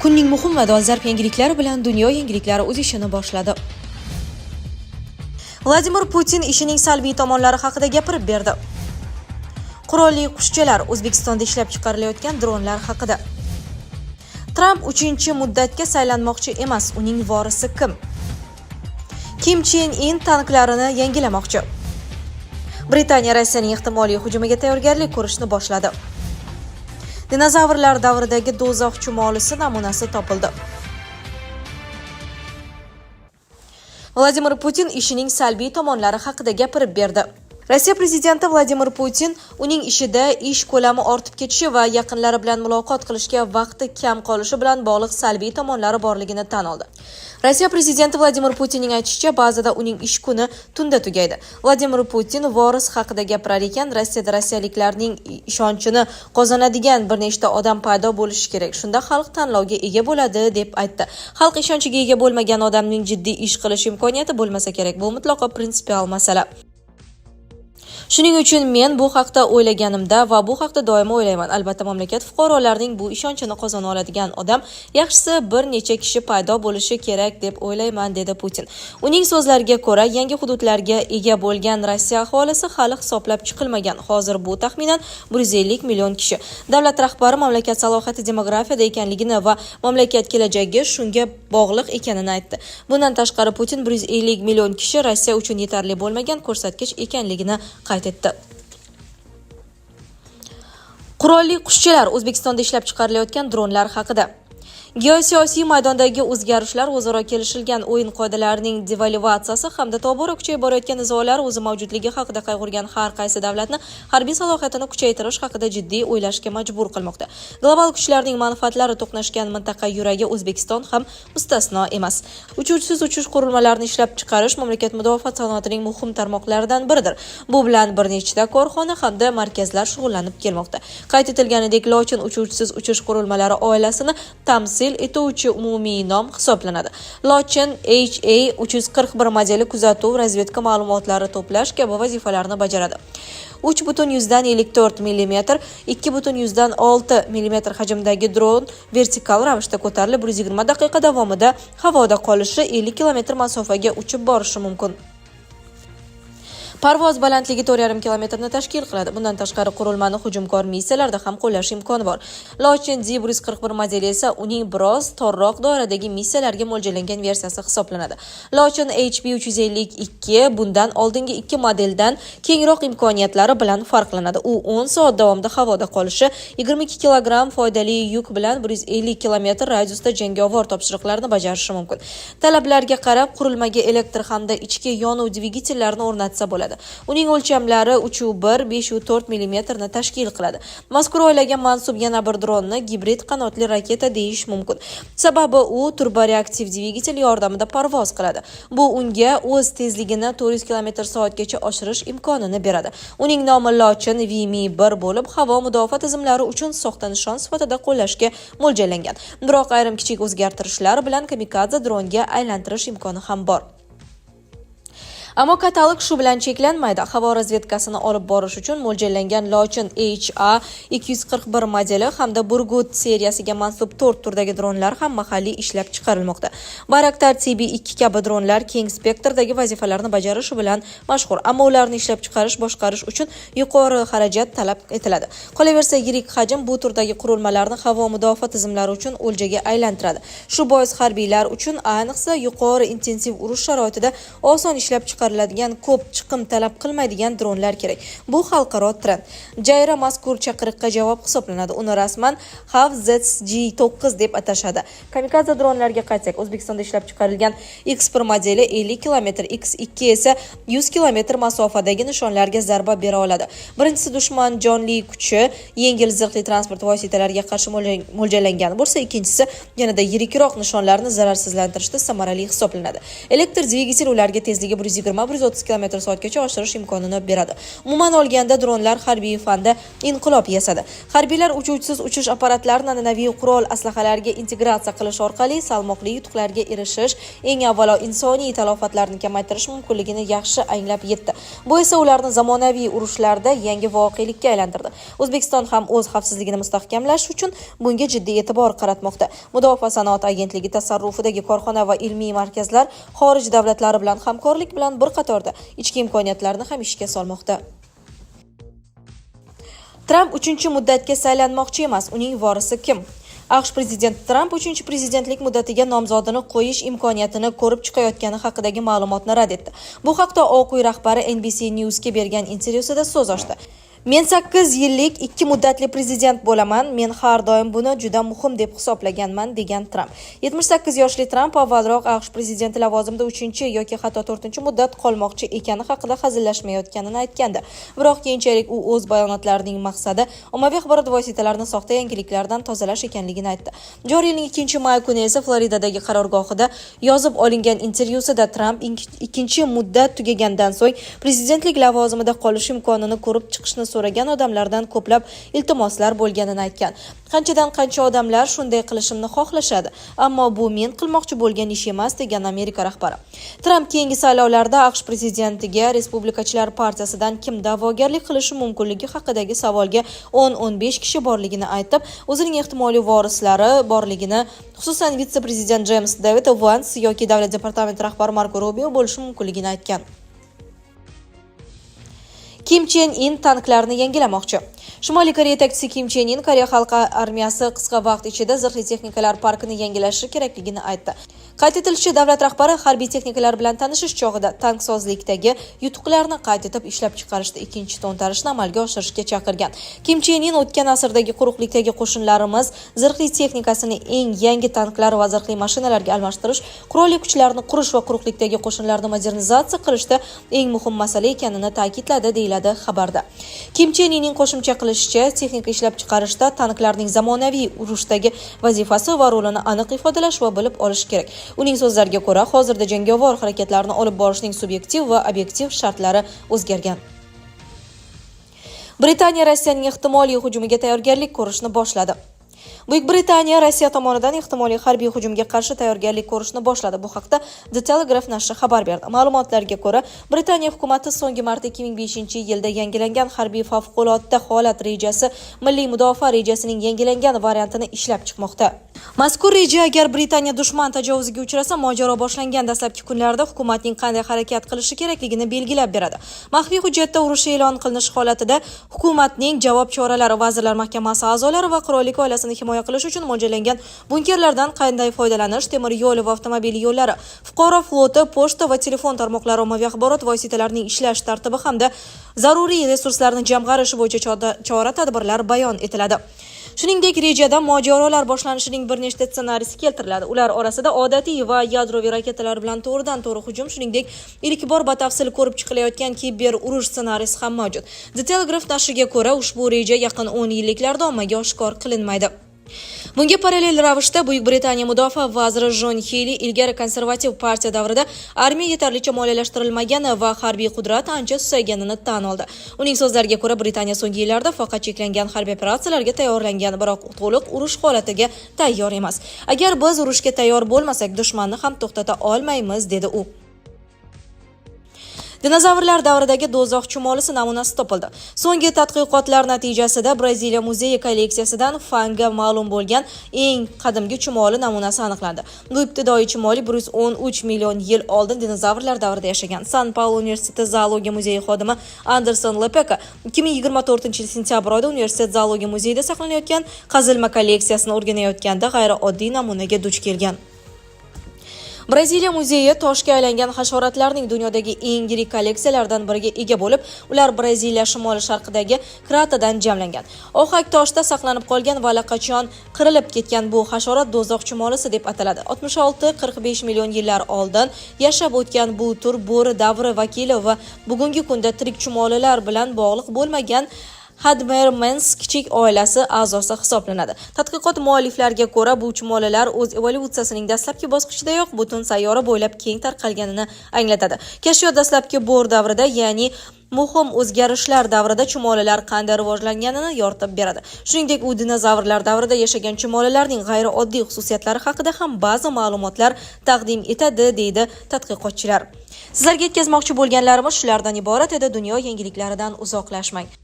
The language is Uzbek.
Kunning muhim va dolzarb yangiliklari bilan dunyo yangiliklari o'z ishini boshladi. Vladimir Putin ishining salbiy tomonlari haqida gapirib berdi. Qurolli qushchalar O'zbekistonda ishlab chiqarilayotgan dronlar haqida. Tramp 3-muddatga saylanmoqchi emas, uning vorisi kim? Kim Chen In tanklarini yangilamoqchi. Britaniya Rossiyaning ehtimoliy hujumiga tayyorgarlik ko'rishni boshladi. Dinozavrlar davridagi do'zax chumolisi namunasi topildi. Vladimir Putin ishining salbiy tomonlari haqida gapirib berdi. Rossiya prezidenti Vladimir Putin uning ishida ish ko'lami ortib ketishi va yaqinlari bilan muloqot qilishga vaqti kam qolishi bilan bog'liq salbiy tomonlari borligini tan oldi. Rossiya prezidenti Vladimir Putinning aytishicha, ba'zida uning ish kuni tunda tugaydi. Vladimir Putin voris haqida gapirar ekan, Rossiyada rossiyaliklarning ishonchini qozonadigan bir nechta odam paydo bo'lishi kerak. Shunda xalq tanlovga ega bo'ladi, deb aytdi. Xalq ishonchiga ega bo'lmagan odamning jiddiy ish qilish imkoniyati bo'lmasa kerak. Bu mutlaqo prinsipial masala. Shuning uchun men bu haqda o'ylaganimda va bu haqda doimo o'ylayman. Albatta, mamlakat fuqarolarining bu ishonchini qozona oladigan odam, yaxshisi bir necha kishi paydo bo'lishi kerak deb o'ylayman, dedi Putin. Uning so'zlariga ko'ra, yangi hududlarga ega bo'lgan Rossiya aholisi hali hisoblab chiqilmagan. Hozir bu taxminan 150 million kishi. Davlat rahbari mamlakat salohiyati demografiyada ekanligini va mamlakat kelajagi shunga bog'liq ekanini aytdi. Bundan tashqari, Putin 150 million kishi Rossiya uchun yetarli bo'lmagan ko'rsatkich ekanligini qayd etdi. Qurolli qushchalar O'zbekistonda ishlab chiqarilayotgan dronlar haqida. Geosiyosiy maydondagi o'zgarishlar, o'zaro kelishilgan o'yin qoidalarining devalvatsiyasi hamda tobora kuchayib borayotgan nizolar o'zi mavjudligi haqida qayg'urgan har qaysi davlatni harbiy salohiyatini kuchaytirish haqida jiddiy o'ylashga majbur qilmoqda. Global kuchlarning manfaatlari to'qnashgan mintaqa yuragi O'zbekiston ham mustasno emas. Uchuvchisiz uchish qurilmalarini ishlab chiqarish mamlakat mudofaa sanoatining muhim tarmoqlaridan biridir. Bu bilan bir nechta korxona hamda markazlar shug'ullanib kelmoqda. Qayd etilganidek, Lochin uchuvchisiz uchish qurilmalari oilasini tamsil etuvchi umumiy nom hisoblanadi. Lochin HA 341 modeli kuzatuv, razvedka ma'lumotlari to'plash kabi vazifalarni bajaradi. 3,54 mm, 2,6 mm hajmdagi dron vertikal ravishda ko'tarilib, 120 daqiqa davomida havoda qolishi, 50 km masofaga uchib borishi mumkin. Parvoz balandligi 4,5 kilometrni tashkil qiladi. Bundan tashqari, qurilmani hujumkor missiyalarda ham qo'llash imkoni bor. Lochin D141 modeli esa uning biroz torroq doiradagi missiyalarga mo'ljallangan versiyasi hisoblanadi. Lochin HB 352 bundan oldingi ikki modeldan kengroq imkoniyatlari bilan farqlanadi. U 10 soat davomida havoda qolishi, 22 kilogramm foydali yuk bilan 150 kilometr radiusda jangovar topshiriqlarni bajarishi mumkin. Talablarga qarab qurilmaga elektr hamda ichki yonuv dvigatellarini o'rnatsa bo'ladi. Uning o'lchamlari 3,1 5,4 millimetrni tashkil qiladi. Mazkur oilaga mansub yana bir dronni gibrid qanotli raketa deyish mumkin. Sababi u turboreaktiv dvigatel yordamida parvoz qiladi. Bu unga o'z tezligini 400 km/soatgacha oshirish imkonini beradi. Uning nomi Lochin VMI-1 bo'lib, havo mudofaa tizimlari uchun soxta nishon sifatida qo'llashga mo'ljallangan. Biroq ayrim kichik o'zgartirishlar bilan kamikadze dronga aylantirish imkoni ham bor. Ammo katalog shu bilan cheklanmaydi. Havo razvedkasini olib borish uchun mo'ljallangan Lochin HA 241 modeli hamda Burgut seriyasiga mansub 4 turdagi dronlar ham mahalliy ishlab chiqarilmoqda. Bayraktar TB2 kabi dronlar keng spektrdagi vazifalarni bajarishi bilan mashhur, ammo ularni ishlab chiqarish, boshqarish uchun yuqori xarajat talab etiladi. Qolaversa, yirik hajm bu turdagi qurilmalarni havo mudofaa tizimlari uchun o'ljaga aylantiradi. Shu bois harbiylar uchun, ayniqsa yuqori intensiv urush sharoitida oson ishlab chiqariladigan, ko'p chiqim talab qilmaydigan dronlar kerak. Bu xalqaro trend. Jayra mazkur chaqiriqqa javob hisoblanadi. Uni rasman Hav ZG9 deb atashadi. Kamikadze dronlarga qaytsak, O'zbekistonda ishlab chiqarilgan X1 modeli 50 km, X2 esa 100 km masofadagi nishonlarga zarba bera oladi. Birinchisi dushman jonli kuchi, yengil zirhli transport vositalariga qarshi mo'ljallangan bo'lsa, ikkinchisi yanada yirikroq nishonlarni zararsizlantirishda samarali hisoblanadi. Elektr dvigatel ularga tezligi 120 120-130 km/soatgacha oshirish imkonini beradi. Umuman olganda, dronlar harbiy fanda inqilob yasadi. Harbiylar uchuvchisiz uchish apparatlarini an'anaviy qurol aslahalarga integratsiya qilish orqali salmoqli yutuqlarga erishish, eng avvalo insoniy talafotlarni kamaytirish mumkinligini yaxshi anglab yetdi. Bu esa ularni zamonaviy urushlarda yangi voqelikka aylantirdi. O'zbekiston ham o'z xavfsizligini mustahkamlash uchun bunga jiddiy e'tibor qaratmoqda. Mudofaa sanoati agentligi tasarrufidagi korxona va ilmiy markazlar xorij davlatlari bilan hamkorlik bilan bir qatorda ichki imkoniyatlarni ham ishga solmoqda. Tramp uchinchi muddatga saylanmoqchi emas, uning vorisi kim? AQSh prezidenti Tramp uchinchi prezidentlik muddatiga nomzodini qo'yish imkoniyatini ko'rib chiqayotgani haqidagi ma'lumotni rad etdi. Bu haqda Oq uy rahbari NBC News'ga bergan intervyusida so'z ochdi. "Men 8 yillik ikki muddatli prezident bo'laman. Men har doim buni juda muhim deb hisoblaganman", degan Tramp. 78 yoshli Tramp avvalroq AQSh prezidenti lavozimida uchinchi yoki hatto to'rtinchi muddat qolmoqchi ekani haqida hazillashmayotganini aytgandi. Biroq keyinchalik u o'z bayonotlarining maqsadi ommaviy axborot vositalarini soxta yangiliklardan tozalash ekanligini aytdi. Joriy yilning 2 may kuni esa Floridadagi qarorgohida yozib olingan intervyusida Tramp ikkinchi muddat tugagandan so'ng prezidentlik lavozimida qolish imkonini ko'rib chiqishni so'ragan odamlardan ko'plab iltimoslar bo'lganini aytgan. "Qanchadan qancha odamlar shunday qilishimni xohlashadi, ammo bu men qilmoqchi bo'lgan ish emas", degan Amerika rahbari. Tramp keyingi saylovlarda AQSh prezidentiga Respublikachilar partiyasidan kim da'vogarlik qilishi mumkinligi haqidagi savolga 10-15 kishi borligini aytib, o'zining ehtimoliy vorislari borligini, xususan vitse-prezident Jeyms David Vans yoki Davlat departamenti rahbari Marko Rubio bo'lishi mumkinligini aytgan. Kim Chen In tanklarni yangilamoqchi. Shimoliy Koreya yetakchisi Kim Chen In Koreya xalq armiyasi qisqa vaqt ichida zirhli texnikalar parkini yangilashi kerakligini aytdi. Qayd etilishicha, davlat rahbari harbiy texnikalar bilan tanishish chog'ida tanksozlikdagi yutuqlarni qayd etib, ishlab chiqarishda ikkinchi to'ntarishni amalga oshirishga chaqirgan. Kim Chen In o'tgan asrdagi quruqlikdagi qo'shinlarimiz zirhli texnikasini eng yangi tanklar va zirhli mashinalarga almashtirish qurolli kuchlarni qurish va quruqlikdagi qo'shinlarni modernizatsiya qilishda eng muhim masala ekanini ta'kidladi, deyiladi xabarda. Kim Chen Inning qo'shimcha qilishicha, texnika ishlab chiqarishda tanklarning zamonaviy urushdagi vazifasi va rolini aniq ifodalash va bilib olish kerak. Uning so'zlariga ko'ra, hozirda jangovar harakatlarni olib borishning subyektiv va obyektiv shartlari o'zgargan. Britaniya Rossiyaning ehtimoliy hujumiga tayyorgarlik ko'rishni boshladi. Buyuk Britaniya Rossiya tomonidan ehtimoliy harbiy hujumga qarshi tayyorgarlik ko'rishni boshladi. Bu haqda The Telegraph nashri xabar berdi. Ma'lumotlarga ko'ra, Britaniya hukumati so'nggi marta 2005-yilda yangilangan harbiy favqulodda holat rejasi, milliy mudofaa rejasining yangilangan variantini ishlab chiqmoqda. Mazkur reja agar Britaniya dushman tajovuziga uchrasa, mojaro boshlangan dastlabki kunlarda hukumatning qanday harakat qilishi kerakligini belgilab beradi. Maxfiy hujjatda urush e'lon qilinishi holatida hukumatning javob choralari, Vazirlar Mahkamasi a'zolari va qirollik oilasini himoya qilish uchun mo'ljallangan bunkerlardan qanday foydalanish, temir yo'l va avtomobil yo'llari, fuqaro floti, pochta va telefon tarmoqlari, ommaviy axborot vositalarining ishlash tartibi hamda zaruriy resurslarni jamg'arish bo'yicha chora-tadbirlar bayon etiladi. Shuningdek, rejada mojarolar boshlanishining bir nechta ssenariysi keltiriladi. Ular orasida odatiy va yadroviy raketalar bilan to'g'ridan-to'g'ri hujum, shuningdek, ilk bor batafsil ko'rib chiqilayotgan kiber urush ssenariysi ham mavjud. The Telegraph nashriga ko'ra, ushbu reja yaqin 10 yilliklarda ommaga oshkor qilinmaydi. Bunga parallel ravishda Buyuk Britaniya mudofaa vaziri Jon Hili ilgari konservativ partiya davrida armiya yetarlicha moliyalashtirilmagani va harbiy qudrat ancha susayganini tan oldi. Uning so'zlariga ko'ra, Britaniya so'nggi yillarda faqat cheklangan harbiy operatsiyalarga tayyorlangan, biroq to'liq urush holatiga tayyor emas. "Agar biz urushga tayyor bo'lmasak, dushmanni ham to'xtata olmaymiz", dedi u. Dinozavrlar davridagi do'zax chumolisi namunasi topildi. So'nggi tadqiqotlar natijasida Braziliya muzeyi kolleksiyasidan fanga ma'lum bo'lgan eng qadimgi chumoli namunasi aniqlandi. Bu ibtidoiy chumoli 113 million yil oldin dinozavrlar davrida yashagan. San Paulo universiteti zoologiya muzeyi xodimi Anderson Lepeka 2024 yil sentyabr oyida universitet zoologiya muzeyida saqlanayotgan qazilma kolleksiyasini o'rganayotganda g'ayrioddiy namunaga duch kelgan. Braziliya muzeyi toshga aylangan hasharotlarning dunyodagi eng yirik kolleksiyalaridan biriga ega bo'lib, ular Braziliya shimoli-sharqidagi kraterdan jamlangan. Ohak toshda saqlanib qolgan va allaqachon qirilib ketgan bu hasharot do'zax chumolisi deb ataladi. 66-45 million yillar oldin yashab o'tgan bu tur bo'ri davri vakili va bugungi kunda tirik chumolilar bilan bog'liq bo'lmagan Hadmar Mens kichik oilasi a'zosi hisoblanadi. Tadqiqot mualliflariga ko'ra, bu chumolilar o'z evolyutsiyasining dastlabki bosqichidayoq butun sayyora bo'ylab keng tarqalganini anglatadi. Kashfiyot dastlabki bo'hr davrida, ya'ni muhim o'zgarishlar davrida chumolilar qanday rivojlanganini yoritib beradi. Shuningdek, u dinozavrlar davrida yashagan chumolilarning g'ayrioddiy xususiyatlari haqida ham ba'zi ma'lumotlar taqdim etadi, deydi tadqiqotchilar. Sizlarga yetkazmoqchi bo'lganlarimiz shulardan iborat edi. Dunyo yangiliklaridan uzoqlashmang.